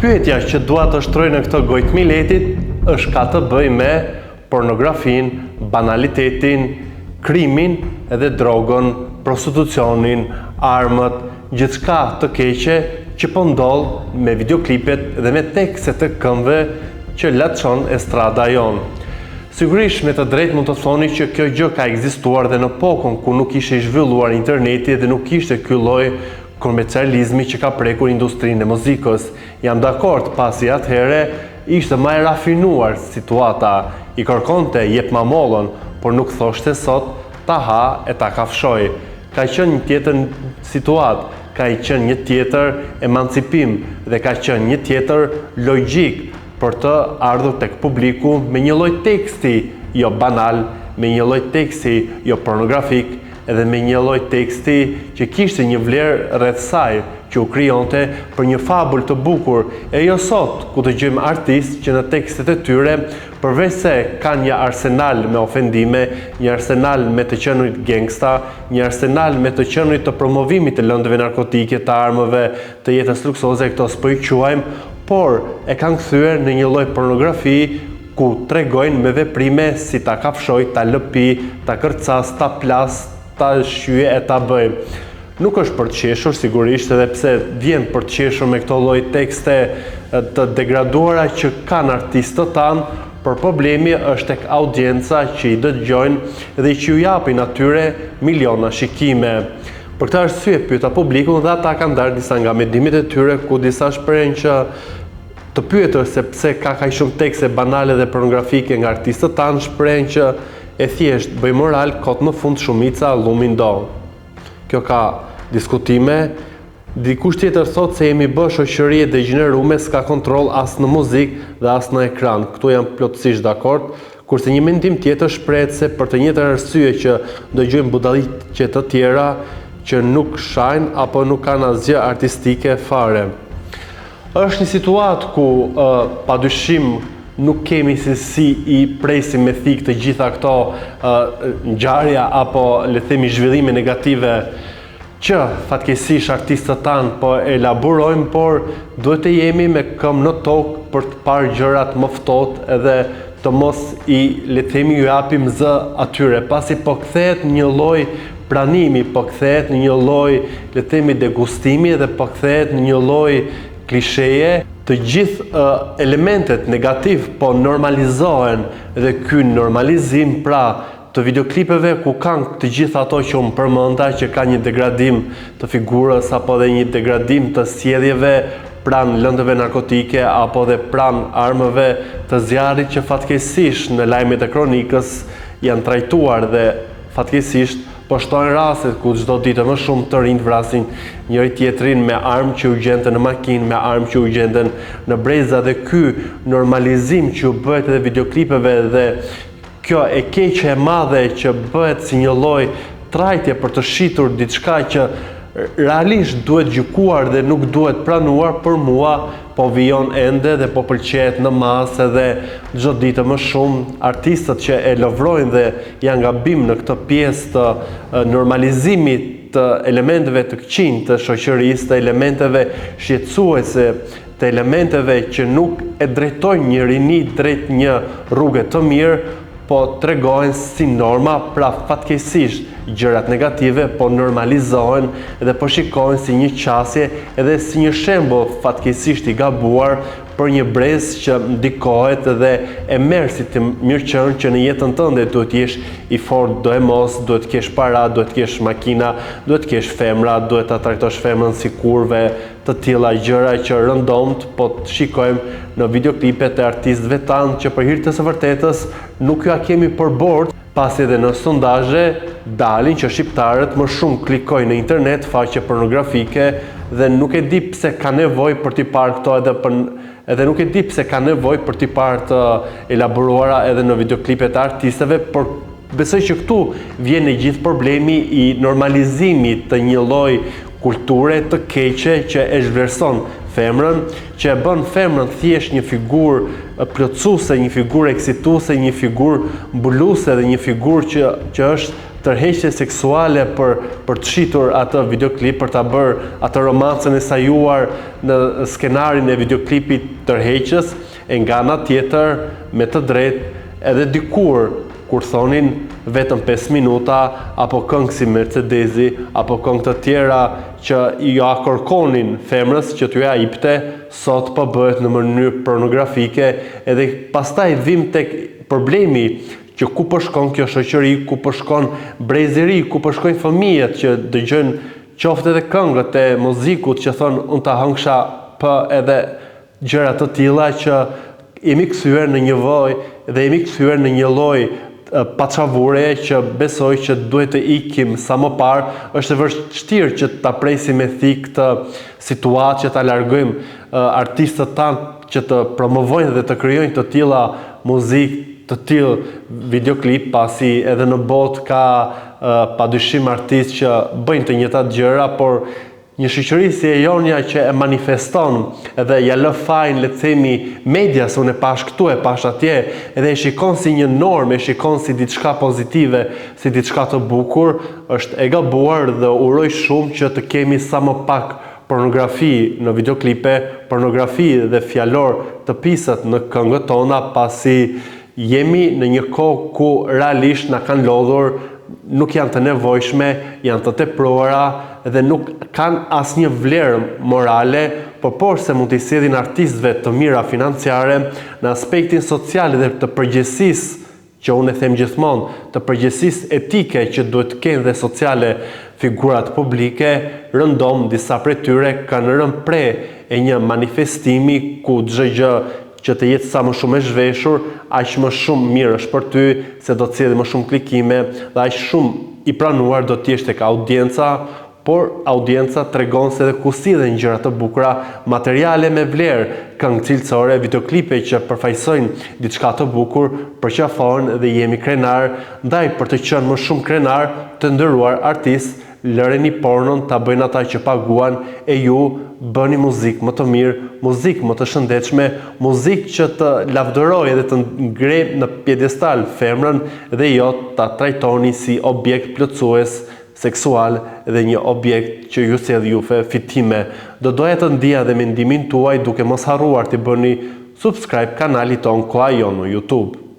Pyetja që dua të shtroj në këtë gojë të miletit është ka të bëjë me pornografinë, banalitetin, krimin edhe drogën, prostitucionin, armët, gjithçka të keqe që po ndodh me videoklipet dhe me tekstet e këngëve që lançon estrada jonë. Sigurisht me të drejtë mund të thoni që kjo gjë ka ekzistuar dhe në epokën ku nuk ishte i zhvilluar interneti dhe nuk ishte ky lloj komercializmi që ka prekur industrinë e muzikës. Jam dakord, pasi atëherë ishte ma e rafinuar situata, i kërkonte jepma mollën, por nuk thoshte sot ta ha e ta kafshoj. Ka qenë një tjetër situatë, ka qenë një tjetër emancipim dhe ka qenë një tjetër logjikë për të ardhur tek publiku me një lloj teksti jo banal, me një lloj teksti jo pornografik edhe me një lloj teksti që kishte një vlerë rreth saj, që u krijonte për një fabul të bukur, e jo sot, ku dëgjojmë artistë që në tekstet e tyre, përveçse kanë një arsenal me ofendime, një arsenal me të qenurit gangsta, një arsenal me të qenurit të promovimit të lëndëve narkotike, të armëve, të jetës luksoze, këto s'po i quajmë, por e kanë kthyer në një lloj pornografi ku tregojnë me veprime si ta kafshoj, ta lëpi, ta kërcas, ta plas, ta shqyej e ta bëj. Nuk është për të qeshur, sigurisht, edhe pse vjen për të qeshur me këto lloj tekste të degraduara që kanë artistët tanë, por problemi është tek audienca që i dëgjojnë dhe që ju japin atyre miliona shikime. Për këtë arsye pyeta publikun dhe ata kanë ndarë disa nga mendimet e tyre ku disa shprehen që të pyetur se pse ka kaq shumë tekste banale dhe pornografike nga artistët tanë shprehen që e thjeshtë bëj moral kot në fund shumica llumin do. Kjo ka diskutime, dikush tjetër thotë se jemi bë shoqëri e degjenerume s'ka kontroll as në muzikë dhe as në ekran, këtu jam plotësisht dakord, Kurse një mendim tjetër shprehet se për të njëjtën arsye që dëgjojmë budalliqe të tjera që nuk shajnë apo nuk kanë asgjë artistike fare. Është një situatë ku padyshim nuk kemi se si i presim me thikë të gjitha këto ngjarja apo le të themi zhvillime negative që fatkeqësisht artistët tanë po elaborojnë, por duhet të jemi me këmbë në tokë për të parë gjërat më ftohtë edhe të mos i, le të themi, ju japim zë atyre, pasi po kthehet në një lloj pranimi, po kthehet në një lloj, le të themi, degustimi dhe po kthehet në një lloj klisheje, të gjithë elementet negativ po normalizohen dhe ky normalizim pra të videoklipeve ku kanë të gjitha ato që unë përmenda që ka një degradim të figurës apo dhe një degradim të sjelljeve pranë lëndëve narkotike apo dhe pranë armëve të zjarrit që fatkeqësisht në lajmet e kronikës janë trajtuar dhe fatkeqësisht po shtohen rastet ku çdo ditë më shumë të rinjtë vrasin njëri tjetrin me armë që u gjenden në makinë, me armë që u gjenden në breza dhe ky normalizim që u bëhet edhe videoklipeve dhe Kjo e keqe e madhe që bëhet si një lloj trajtje për të shitur diçka që realisht duhet gjykuar dhe nuk duhet pranuar për mua po vijon ende dhe po pëlqehet në masë edhe çdo ditë më shumë artistët që e lëvrojnë dhe janë gabim në këtë pjesë të normalizimit të elementëve të këqinj të shoqërisë, të elementeve shqetësuese të elementeve që nuk e drejtojnë një rini drejt një rruge të mirë, po tregohen si norma, pra fatkeqësisht gjërat negative po normalizohen dhe po shikohen si një qasje edhe si një shembull fatkeqësisht i gabuar për një brez që ndikohet dhe e merr si të mirëqenë që në jetën tënde duhet të jesh i fortë doemos, duhet të kesh para, duhet të kesh makina, duhet të kesh femra, duhet ta trajtosh femrën si kurve, të tilla gjëra që rëndomt po të shikojmë në videoklipet e artistëve tanë që për hir të së vërtetës nuk jua kemi për borxh, pasi edhe në sondazhe dalin që shqiptarët më shumë klikojnë në internet faqe pornografike dhe nuk e di pse ka nevojë për t'i parë këto edhe për edhe nuk e di pse ka nevojë për t'i parë të elaboruara edhe në videoklipet e artistëve, por Besoj që këtu vjen i gjithë problemi i normalizimit të një lloj kulture të keqe që e zhvlerëson femrën, që e bën femrën thjesht një figurë plotësuese, një figurë eksituese, një figurë mbuluese dhe një figurë që që është tërheqje seksuale për për të shitur atë videoklip, për ta bërë atë romancën e sajuar në skenarin e videoklipit tërheqës, e nga ana tjetër, me të drejtë, edhe dikur kur thonin vetëm 5 minuta apo këngë si Mercedesi apo këngë të tjera që ia kërkonin femrës që t'ua jepte, sot po bëhet në mënyrë pornografike edhe pastaj vim tek problemi që ku po shkon kjo shoqëri, ku po shkon brezi i ri, ku po shkojnë fëmijët që dëgjojnë qoftë edhe këngët e muzikut që thonë unë ta hëngsha p edhe gjëra të tilla që jemi kthyer në një voj dhe jemi kthyer në një lloj paçavure që besoj që duhet të ikim sa më parë, është e vështirë që ta presim me thikë këtë situatë që ta largojmë artistët tanë që të promovojnë dhe të krijojnë të tilla muzikë, të tillë videoklip, pasi edhe në botë ka padyshim artistë që bëjnë të njëjtat gjëra, por Një shoqëri si e jonja që e manifeston edhe ja lë fajin le të themi medias unë e pashë këtu e pashë atje edhe e shikon si një normë e shikon si diçka pozitive si diçka të bukur është e gabuar dhe uroj shumë që të kemi sa më pak pornografi në videoklipe pornografi dhe fjalor të pisët në këngët tona pasi Jemi në një kohë ku realisht na kanë lodhur, nuk janë të nevojshme, janë të tepruara dhe nuk kanë asnjë vlerë morale, por porse mund t'i sjellin artistëve të mira financiare, në aspektin social dhe të përgjegjësisë që unë e them gjithmonë, të përgjegjësisë etike që duhet të kenë dhe sociale figurat publike, rëndom disa prej tyre kanë rënë pre e një manifestimi ku çdo gjë që të jetë sa më shumë e zhveshur, aq më shumë mirë është për ty, se do të sjellë më shumë klikime dhe aq shumë i pranuar do të jesh tek audienca, por audienca tregon se edhe ku sillen gjëra të bukura, materiale me vlerë, këngë cilësore, videoklipe që përfaqësojnë diçka të bukur, përqafohen dhe jemi krenarë, ndaj për të qenë më shumë krenarë, të nderuar artistë, Lëreni pornon ta bëjnë ata që paguan e ju bëni muzikë më të mirë, muzikë më të shëndetshme, muzikë që të lavdërojë dhe të ngre në piedestal femrën dhe jo ta trajtoni si objekt plotësues seksual dhe një objekt që ju sjell juve fitime. Do doja të ndija dhe mendimin tuaj duke mos harruar t'i bëni subscribe kanalit tonë Koha Jonë në YouTube.